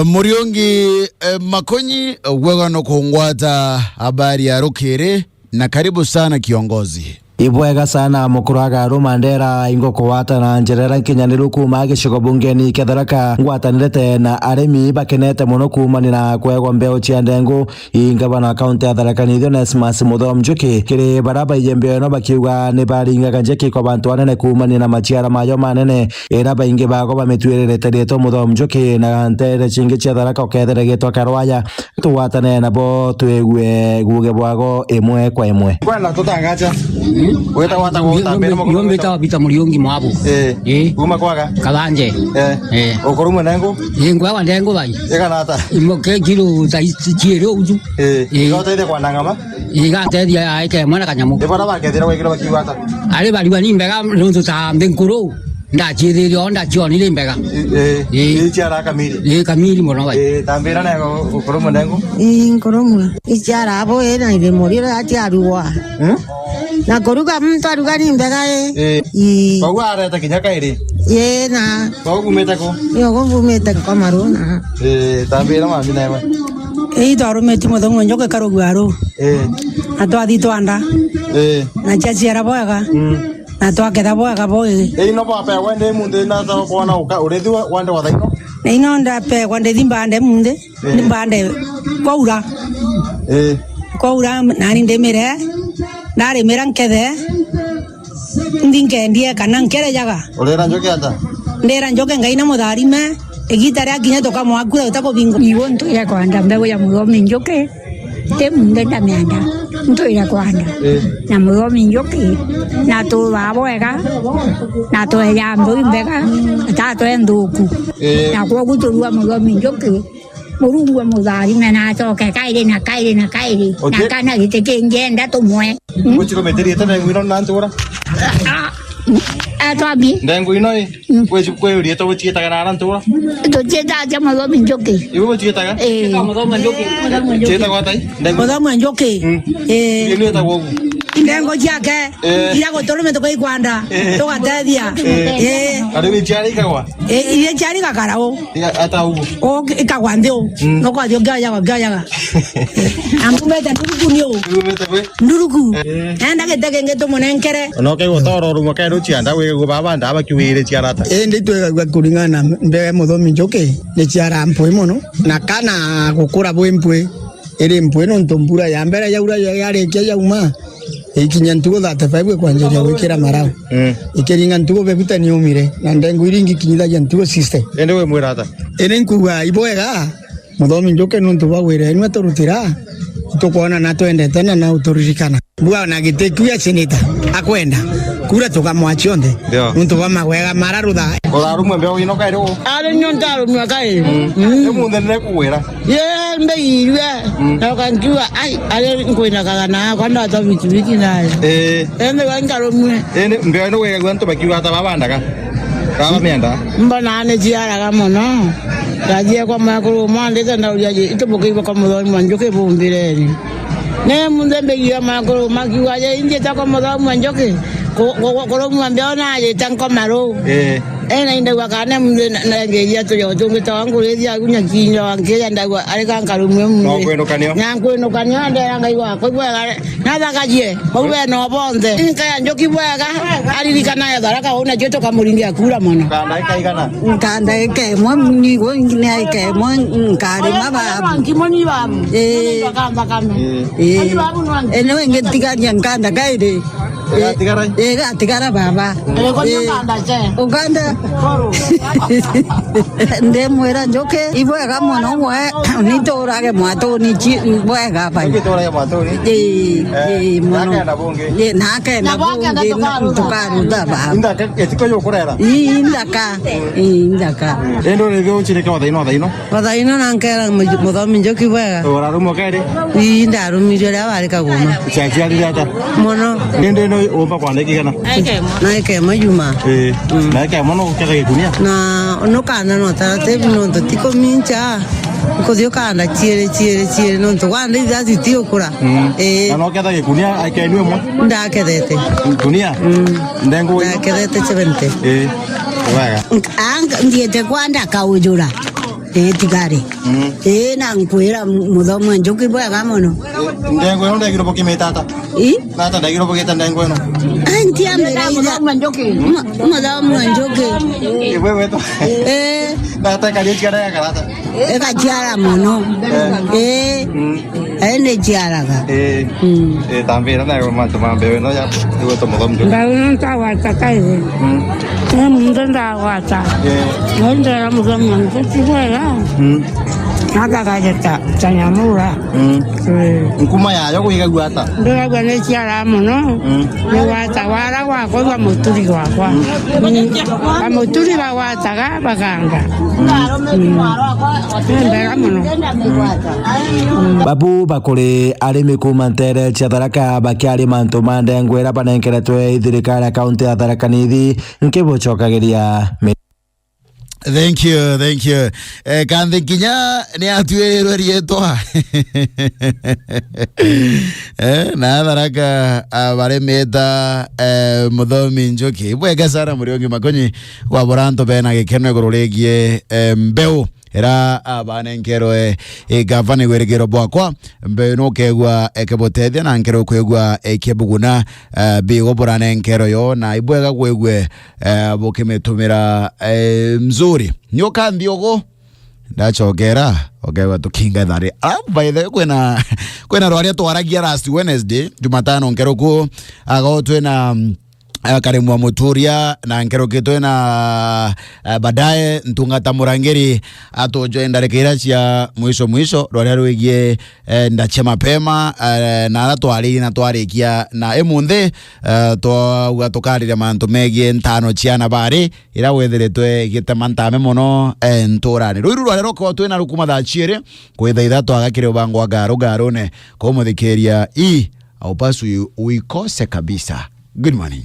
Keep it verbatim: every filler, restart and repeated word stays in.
Muriungi, eh, Makonyi, eh, bwega no kungwata habari ya rukiri, na karibu sana kiongozi. Ibwega sana mukuru wa Garu Mandera, ingo kuwata na njira iria nkinyaniru kuuma gicigo bungeni kia Tharaka. Ngwatanirite na arimi bakenete mono kuumania na kwegwa mbeu cia ndengu. Ingabana kaunti ya Tharaka Nithi Onesmus Muthomi Njuki kiri baria baiji mbeu ino bakiuga ni baringaga njeki kwa bantu anene kuumania na maciara mayo manene, ira baingi bago bamituiririte riitwa Muthomi Njuki na ntere cingi cia Tharaka ukethira gitwa Karwaya. Tugwatane nabo twigue guuge bwago imwe kwa imwe. Kwenda tutangacha. Wita gwata gutambira. Yo mbitawa Peter Muriungi Mwabu. Eh. Eh. Kuma kwaga? Kathanje. Eh. Eh. Ukurumwe nengu? Eh, ngwagwa ndengu bai. Igana ata? Imoke kilo ta i-, ciiri uju. Eh. Eh. Igoteithia kwanda ng'ama? Igatethia aike mwana kanyamu. Ibara bakethira gwikira bakiuga ata? Ari bariwa ni mbega nontu ta mbi nkuru. Ndaciithirie o, ndacionire mbega. I-, eh, ii. Ii ciara kamiri? Ii, kamiri mono bai. Eh, tambira na ukurumwe nengu? Ii, nkurumwe. Iciara abo, ii, na ithimo riria ciarugwa. Hmm? Na kuruga muntu aruga ni mbega, ii. Eh. Ii. Koguo areta kinya kairi? Ii, na. Koguo kumite ku? Ii, koguo kumite kwa Maruna. Eh, tambira mami nawe. Ii, twarumiti Muthomi Njuki Karugwaru. Eh. Na twathi twanda. Eh. Na ciaciara bwega. Mm. Na twaketha bwega bwi. Ino bwapegwa ndi munthi na ta kwona uka urithi wa, wande wa thaino? Na ino ndapegwa ndithi mbande munthi, eh, ndi mbande kwaura. Eh. Kwaura nani ndimire, ndarimira nkethe, nthi nkendie kana nkere jaga. Urira njuki ata? Ndira njuki Ngai na mutharime, igita ria kinya tukamwakura utakubingwa. Iwe ntwire kwanda mbegu ya Muthomi Njuki. Ti munthe ndamienda, ntwire kwanda. Eh. Na Muthomi Njuki, na tuubaa bwega, na tweja mbui mbega, atatwe nthuku. Eh. Na kwogu turua Muthomi Njuki, Murungu amutharime na acoke kairi na kairi na kairi, na kana giti kingi enda tumwe. Mm? Gucirumitirie tene ngwino na ntura? Ah, atwambi. Ndengu ino i? Mm. Kwi-, kwi uriite guciitaga na ara ntura? Tuciitaga cia Muthomi Njuki. Iwe guciitaga? Ii. Ciitagwa atai? Ndengu. Muthomi Njuki. Mm. Ii. Iwe niitagwa ugu? Ndengu ciake, eh, iria guturume tukaikwanda, eh, tugatethia. Eh. Ii. Ari wi ciari ikagwa? Ii, iria ciari gakarau. Iga-, ata ugu? O, ikagwa nthi u. Mm. Nukathi ukioyaga, ukioyaga. Ambumete nduruku ni u. Ambumete kwi? Nduruku. Eh. Enda gite kingi tumunenkere. Ona ukaigua toro rumwe kairi ucienda gwigua baba nda bakiwire ciarata. Indi twigagua kuringana na mbeu ya Muthomi Njuki, ni ciara mpwi mono. Na kana gukura bwi mpwi, iri mpwi nontu mbura ya mbere yaura ya-, yarikia yauma, ikinya ntugu thirty-five ikwanjiria gwikira marau. Mm. Ikiringa ntugu fifty ni yumire, na ndengu iria ingi ikinyithagia ntugu sixty. Indi wimwira ata? Indi nkuuga ibwega, Muthomi Njuki, nontu bwa wira enu aturutira, tukwona na twendete na na uturirikana. Mbua na giti kiu acinita, akwenda. Kura tukamwa cionthe. Ndio. Nontu bwa magwega mara rutha. Urarumwe mbeu ino kairi u? Ari nyo ntarumwa kairi. Mm. Mm. Ni munthe nire kugwira. Ye mbeirwe. Mm. Na ukankiuga, ai, ari nkwinakaga na akwa ndata bikibiki nayo. Eh. Ende wa nkarumwe. Indi mbeu ino gwigagua antu bakiuga ata babandaga? Baba mienda? Mbona ni ciaraga mono. Ndathie kwa mwekuru umwe andite ndauria, "Itubukiirwe kwa Muthomi wa Njuki bumbireni." Ne munthe mbigia mwekuru makiuga, "Je, injite kwa Muthomi wa Njuki? Ku-, ku-, ku-, kurumwa mbeo najite nkoma ru." Eh. Ena indaigua kana munthe na, na ngeria tujo tungi twa nkurithia agu nyakinyo ankija ndaigua arika nkarumwe munthe. No kwinukanio. Na nkwinukanio ndera Ngai wakwa ibwega. Nathagarie, bau bena bonthe. Nkaya Njuki bwega, aririkana ya Tharaka, uu nacio tukamuringia kura mono. Ka ndagika igana? Ka ndagika imwe, nigo nginya ndagika imwe, nkarima babu. Nkimoni babu. Ii. Ii. Ii, niwe ingitigaria nkanda kairi. Igatigara i? Igatigara baba. Ii. Ii. Ukanda. Ndimwira Njuki, ibwega mono gwe, niturage mwatuni ci-, bwega bai. Niturage mwatuni? Ii, eh, ii, mono. Nake na bungi? Ii, nake na bungi, tukaruta baba. Inthaka, itiko yukurera? Ii, inthaka. Ii, inthaka. Indi uri thio uchirike wathaino, wathaino? Wathaino na nkera mu-, Muthomi Njuki bwega. Urarumwa kairi? Ii, ndarumirio ria bari kaguma. Ciaciarire ata? Mono. Indi ino umba kwandika igana? Na ikema yuma. Ii. Mm. Na ikema no uketha gikunia? Na nukanda no taratibu nontu ti kumincha. Nkuthi ukanda ciiri, ciiri, ciiri nontu gwanda ithathi ti ukura. Mm. Ii. Na no uketha gikunia, akenue mwe? Ndakethete. Kunia? Mm. Ndengu ino? Ndakethete seventy. Ii. Wega. Nk-, ang-, nthiete kwa ndakaujura. Ii, tigari. Mm. Ii, na nkwira Muthomi wa Njuki bwega mono. Ndengo ino ndegiro bukimita ata? Ii? Na ata ndegiro bugita ndengo ino? Ai, ntiamira itha. Muthomi wa Njuki. Iwe wetu. Ii. Na ata kari ciara ya karata? Igaciara mono. Eh. Ii. Mm. Ii, ni ciaraga. Eh. Mm. Eh, tambira na mantu ma mbeu ino ya, iwe to Muthomi wa Njuki. Mbeu ino ntagwata kairi. Mm. Ni muntu ndagwata. Eh. Ni ndera Muthomi wa Njuki bwega. Mm. Nakagajeta tanyamura. Mm. Eh. Nkuma yayo gwigagua ata? Ndigagua ni ciara mono. Mm. Ni gwata wara gwakwa gwa muturi gwakwa. Mm. Ba muturi bagwataga baganga. Mm. Ni mbega mono. Babu bakuri arimi kuuma ntere cia Tharaka bakiaria mantu ma ndengwa ira banenkeretwe i thirikari ya kaunti ya Tharaka Nithi, nkibucokagiria mi- Thank you, thank you. Eh, kanthi kinya ni atuirirwe rietwa. Eh, na Tharaka, ah, barimita, eh, Muthomi Njuki. Bwega sana Muriungi Makonyi, gwa burantu bena gikeno iguru rigie, eh, mbeu ira, ah, banenkerwe, eh, gavana igwirigiro bwakwa. Mbeu ino ukegua ikibutethia na nkero ukwigua ikibuguna, eh, bigo buranenkerwe yo, na ibwega gwigwe, eh, bukimitumira, eh, mzuri. Ni ukanthi ugu, ndacokera, ukegua tukinga thari. Alafu by the way, kwina, kwina rwaria twaragia last Wednesday, Jumatano nkeruku, ago twina, mm, eh, Karemwa Muturia, na nkeruki twina, eh, baadaye Ntungata Murangiri atujwe ndarika ira cia mwisho mwisho, rwaria rwigie, eh, nda cia mapema, eh, na ara twariri na twarikia na imunthi, eh, twauga tukariria mantu megie ntano cia nabari, ira withiritwe igitema ntame mono, eh, nturani. Rwiru rwaria roko twina rukuma thaa ciiri, kwitha ithatu agakire ubangwa garu garune, kumuthikiria i, aupaswi uikose kabisa. Good morning.